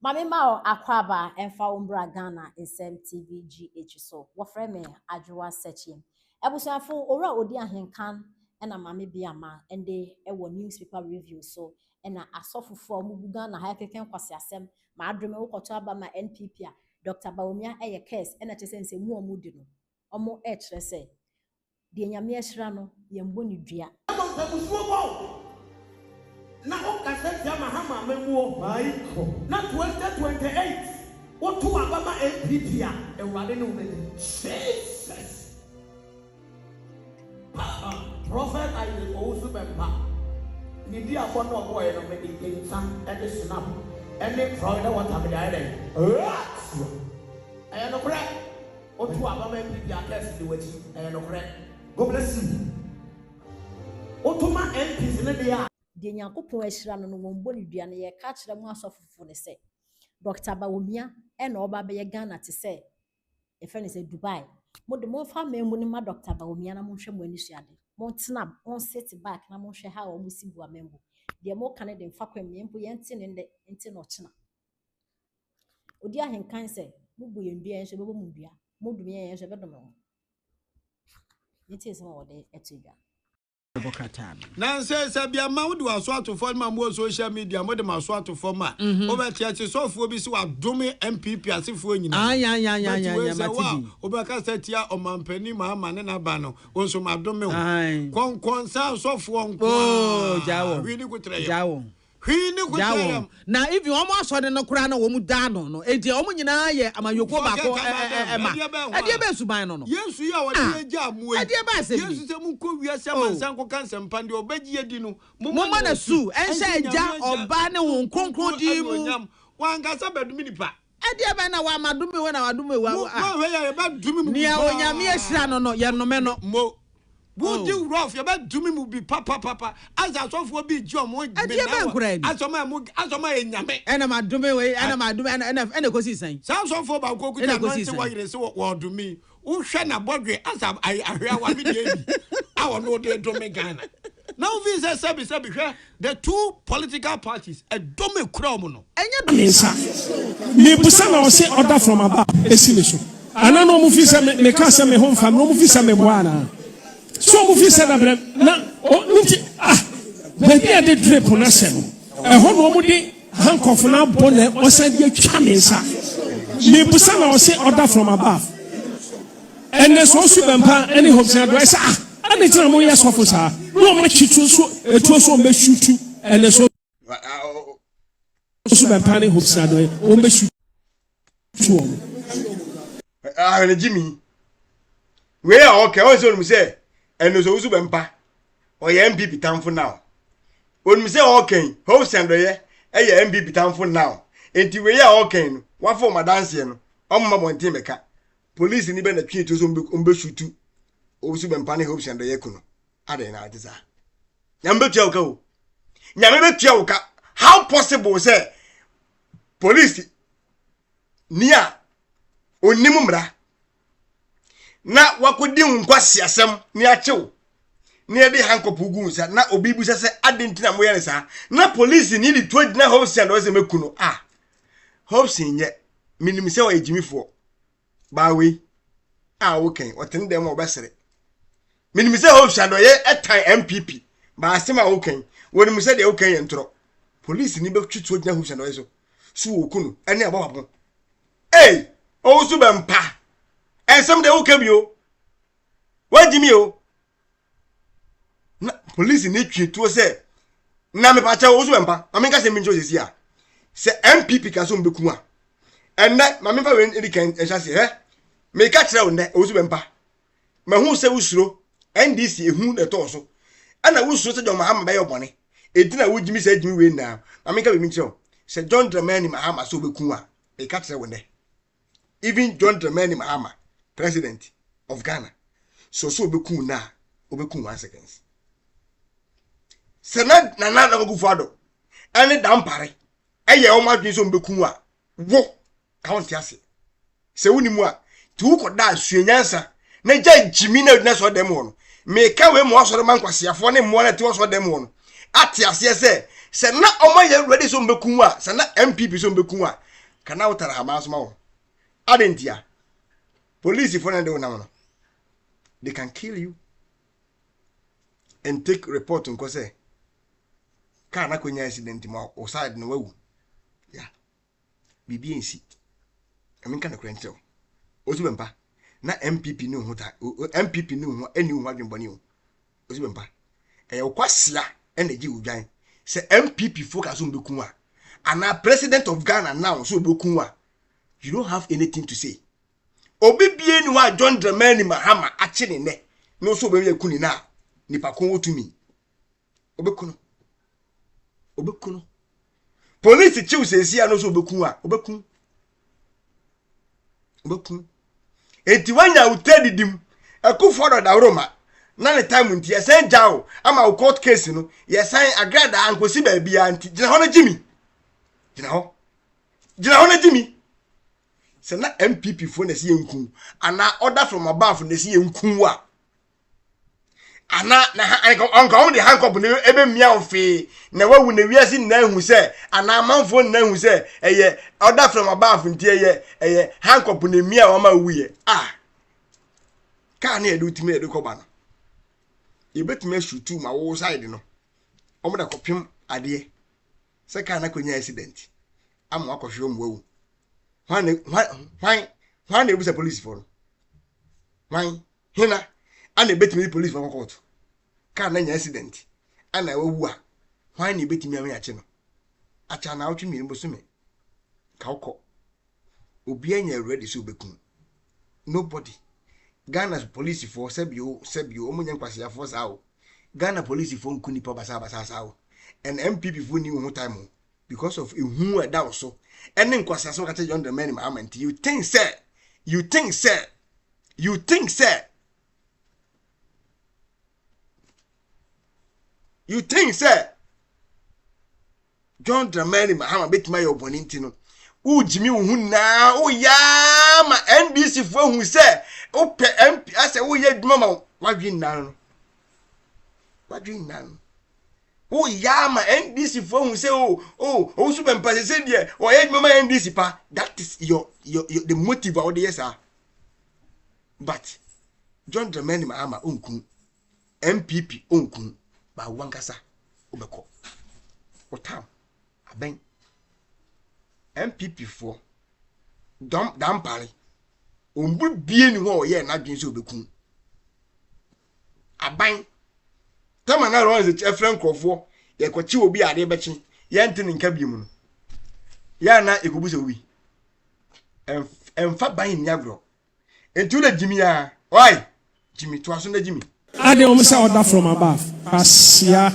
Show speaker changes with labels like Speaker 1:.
Speaker 1: Maame ma wo akwaaba ɛmfa wo mbra Ghana Nsɛm TV GH so. Wɔfrɛ me Adwoa Sɛkyi. Abusuafo, owura odi ahenkan ɛna maame bi ama ɛnde ɛwɔ newspaper review so ɛna asɔfofoɔ a wɔgu Ghana ha ɛkeka nkwasi asɛm ma adome wokɔtɔ aba ma NPP a Dr. Bawumia ɛyɛ curse, ɛna kyerɛ sɛ nsɛmu a wɔdi no wɔn ɛkyerɛ sɛ deɛ Nyame ahyira no, yɛmbɔ ne dua.
Speaker 2: Mmusuo bɔ wo na wokasa tia Mahama amammuo na 2028 woto aba ma NPP a, Awurade ne wo bɛdi. Jesus! Prophet Isaac Owusu Bɛmpa ne di abɔ na ɔbɔeɛ no, mede nsa ne snap ne Florida water mede ayɛ dɛn? Ɛyɛ nokorɛ, woto aba ma NPP a, curse di w'akyi. Ɛyɛ nokorɛ. God bless you. Woto ma MPs ne deɛ a.
Speaker 1: Deɛ Nyankopɔn ahyira no no, wɔmbɔ ne dua no. Yɛka kyerɛ mo asɔfofoɔ no sɛ Dr. Bawumia ɛna ɔba bɛyɛ Ghana te sɛ yɛfrɛ no sɛ Dubai. Mo de, momfa amammu no ma Dr. Bawumia na monhwɛ mo ani so ade. Montena, mon sit back na monhwɛ how a wɔn si bu amammu. Deɛ moka no de mfa kwan mu, mpo yɛnte ne nnɛ nte no ɔkyena. Odi ahenkan sɛ mobu yɛn dua, yɛn nso yɛbɛbɔ mo dua. Modome yɛn, yɛn nso yɛbɛdome mo. Yɛntie nsɛm a wɔde ɛto dwa.
Speaker 3: Na sɛ biama wode w'aso ato fam ma mo wɔ social media, mode mo aso ato fam a, wobɛte akyi sɔfoɔ bi sɛ wadome NPP asefoɔ nyinaa. But wei sɛ wo a wobɛkasa tia ɔmampani Mahama ne n'aba no, wo nso madome wo. Kɔnkɔnsa asɔfoɔ nko a hwii ne kotrɛ yam, hwii ne kotrɛ yam.
Speaker 4: Na even wɔn asɔre no koraa na wɔn da ano no, eti wɔn nyinaa yɛ amanyɔkuo baako ɛma ɛdeɛ bɛ suban no.
Speaker 3: Yesu yi a wɔde yɛ gya amoa yi,
Speaker 4: ɛdeɛ bɛ asɛm ni?
Speaker 3: Yesu sɛ monkɔ wiase amansan nkɔka nsɛmpa, deɛ ɔbɛgye adi no,
Speaker 4: momma na su ɛnhyɛ Agya, Ɔba ne Honhom Kronkron din mu.
Speaker 3: Wankasa bɛdome nipa.
Speaker 4: Ɛdeɛ bɛ na wama dome wo na wadome wo?
Speaker 3: Wɔhwɛ yɛ, yɛbɛdome mu.
Speaker 4: Nea Onyame ahyira no, yɛnome no.
Speaker 3: Mo wodi rough, yɛbɛdome mu bi papapapa asa. Asɔfoɔ bi gye ɔmo.
Speaker 4: Ɛdeɛ bɛ nkora ni?
Speaker 3: Asɔm a mo asɔm a yɛ nyame.
Speaker 4: Ɛna ma dome wei, ɛna ma dome, ɛna ekosi sɛn?
Speaker 3: Saa asɔfoɔ baako kuta
Speaker 4: Ɛna ekosi
Speaker 3: anɔnte
Speaker 4: sɛn?
Speaker 3: wɔyere sɛ wɔdome. Wohwɛ na bɔdwe asa ahwɛ awabe deɛ bi a ɔno de dome Ghana na wofi sɛ sɛbi sɛbi. Hwɛ, the two political parties ɛdɔm ekura ɔmo no.
Speaker 4: Ɛnyɛ
Speaker 5: Me nsa mebusa na ɔse order from above esi me so ana? Na ɔmo fi sɛ meka sɛ me ho mfa me na ɔmo fi sɛ meboa anaa so ɔmo fi sɛ dabrɛ na ɔ nti ah, baabi a yɛde drip no ahyɛ no, ɛhɔ na ɔmo de handcuff no abɔ na ɔsan de atwa me nsa. Mebusa na ɔse order from above. Ɛnɛ sɛ ɔsu bɛmpa ɛne Hopeson Adorye sɛ ah, ɛne gyina mo yɛ sɔfo saa na ɔmo akyi tuo so etuo so ɔmo bɛsutu. Ɛnɛ sɛ ɔsu bɛmpa ne Hopeson Adorye, ɔmo bɛsutu wɔn.
Speaker 6: Ahwene Jimmy wei a ɔkɛ ɔn sɛ onim sɛ ɛno sɛ Owusu Bɛmpa ɔyɛ NPP tamfo now. Onim sɛ ɔkɛn Hopeson Adorye ɛyɛ NPP tamfo now, nti wei a ɔkɛn no wafa ɔmo adanseɛ no, ɔmma bɔnten bɛka police ni bɛ na twi to so ɔmbɛsutu Owusu Bɛmpa ne Hopeson Adorye ku no adɛn na ate saa. Nyame bɛtua wo ka o, Nyame bɛtua wo ka. How possible sɛ police ni a onim mmara na wakɔdi wo nkwasiasɛm ne akyew ne yɛde handcuff gu nsa na obi bisa sɛ ade nti na moyɛ no saa, na police ni de tuo gyina Hopeson na ɔsɛ mɛku no? Ah, Hopeson nyɛ menim sɛ ɔyɛ gyimifoɔ baawei a wokɛn ɔtene dɛm a ɔbɛsere. Menim sɛ Hopeson na ɔyɛ ɛtan NPP baasɛm a wokɛn, wɔnim sɛ deɛ wokɛn yɛ ntorɔ. Police ni bɛtwe tuo gyina Hopeson na ɔyɛ so wɔku no ɛne abɔ papo. Ei, ɔwo so bɛmpa ɛnsɛm deɛ woka bi o, wagyi mi o, na police ni twe tuo sɛ na mepakyɛ wo so bɛmpa. Ma menka sɛ menkyerɛ sɛsi a sɛ NPP ka so mbɛku a ɛnnɛ ma memfa wei ɛdi kan ɛhyɛ aseɛ. Hɛ, meka kyerɛ wo nnɛ, ɔwo so bɛmpa, mahu sɛ wosuro NDC, ehu na ɛtɔɔ so, ɛna wosuro sɛ John Mahama bɛyɛ ɔbɔne, ɛnti na wogyimi sɛ agyimi wei nyinaa. Ma menka biribi nkyerɛ wo sɛ John Dramani Mahama sɛ wobɛku a, meka kyerɛ wo nnɛ, even John Dramani Mahama, president of Ghana, so wobɛku na a wobɛku one seconds sɛ na Nana Akufo Addo ɛne Dampare ɛyɛ wɔn adwene sɛ wɔbɛku a, wo ka wo nte ase sɛ wonim a nti wokɔda a sua nyansa na gya gyimi na agyina sɔ dɛm hɔ no. Meka wei ma wasɔre ma nkwaseafoɔ ne mmoa no ɛte wɔsɔ dɛm hɔ no ate aseɛ sɛ na ɔma yɛ ready sɛ ɔmbɛku a, sɛ na NPP sɛ ɔmbɛku a. Ka na wotare haban so ma wɔn. Adɛn ntia? Polisifoɔ na de wo nam no. They can kill you and take report nkɔ sɛ car no akɔnya accident mu a wo side no wawu. Yeah. Biribi nsi. Ɛmi nka nokorɛ nkyerɛ wo. Osu bɛmpa. Na MPP ne ho ta MPP ne ho ɛni ho adwembɔne o. Osu bɛmpa. Ɛyɛ wo kwasia ɛna egye wo dwan. Sɛ MPP fo ka so mbɛku a anaa president of Ghana now so obeku a you don't have anything to say. Obi bie ni hɔ a John Dramani Mahama akye ne nɛ na ɔsɛ ɔbɛmi aku ne na nipa ko wɔ tumi. Obeku no. Obeku no. Polisi kyew sɛsi a no so obeku a obeku. Obeku. Enti wanya wo tɛ didim. Akufo adɔ daworo ma na ne time nti yɛsan gya wo ama wo court case no yɛsan agradaa ankosi baabi a nti gyina hɔ no gyimi. Gyina hɔ. Gyina hɔ no gyimi. Sɛ na MPP foɔ na ɛsi yɛn nku anaa order from above na ɛsi yɛn nku a ana na anka wɔn de handcuff no ɛbɛmia wo fee na wawu na wiase nyinaa ehu sɛ anaa amanfoɔ nyinaa ehu sɛ ɛyɛ order from above nti ɛyɛ ɛyɛ handcuff na emia wɔn a wuyɛ ah kaa ne yɛde wotumi yɛde kɔba no yɛbɛtumi asutu ma wo side no wɔn de kɔpem adeɛ sɛ kaa no akɔnya accident ama wakɔhwɛ wɔn wawu hwan hwan hwan hwan na ebusa polisifoɔ no hwan. Hena na ebetumi de polisifo akɔ kɔɔto? Kaa no anya accident na wawu a, hwan na ebetumi ama yɛakye no? Akyɛ anaawɔtwe mmienu bosome ka wokɔ. Obiara nya ready sɛ obeku. Nobody. Ghana polisifoɔ sɛbi o sɛbi o wɔn nyɛ nkwaseafoɔ saa o. Ghana polisifoɔ nku nipa basabasa saa o. And MPP foɔ ni wo ho time o because of ehu a ɛda wo so ɛne nkwaseasɛm ka kyerɛ John Dramani Mahama nti you think sɛ you think sɛ you think sɛ you think sɛ John Dramani Mahama bɛtumi ayɛ ɔbɔne nti no wogyimi wo ho nyinaa woyaa ma NDC foɔ ahu sɛ wopɛ MP asɛ woyɛ adwuma ma wadwe nyinaa no wadwe nyinaa no woyaa ma NDC foɔ ahu sɛ o o owusu bɛmpa sɛ sɛ deɛ ɔyɛ adwuma ma NDC pa that is your your, your the motive a wode yɛ saa but John Dramani Mahama onku NPP onku ba wankasa wobɛkɔ wo tam abɛn NPP foɔ dɔm dampare ɔmbu bie ni hɔ a ɔyɛɛ n'adwene sɛ ɔbɛku aban tama na Lawrence ɛfrɛ nkurɔfoɔ yɛkɔkye obi a adeɛ bɛkye yɛnte ne nka bio mu no yɛ ana ɛkɔbu sɛ obi ɛmfa ban nni agorɔ nti wode gyimi a why gyimi toa so na gyimi
Speaker 5: Ade wɔn sɛ order from above. Kwasia.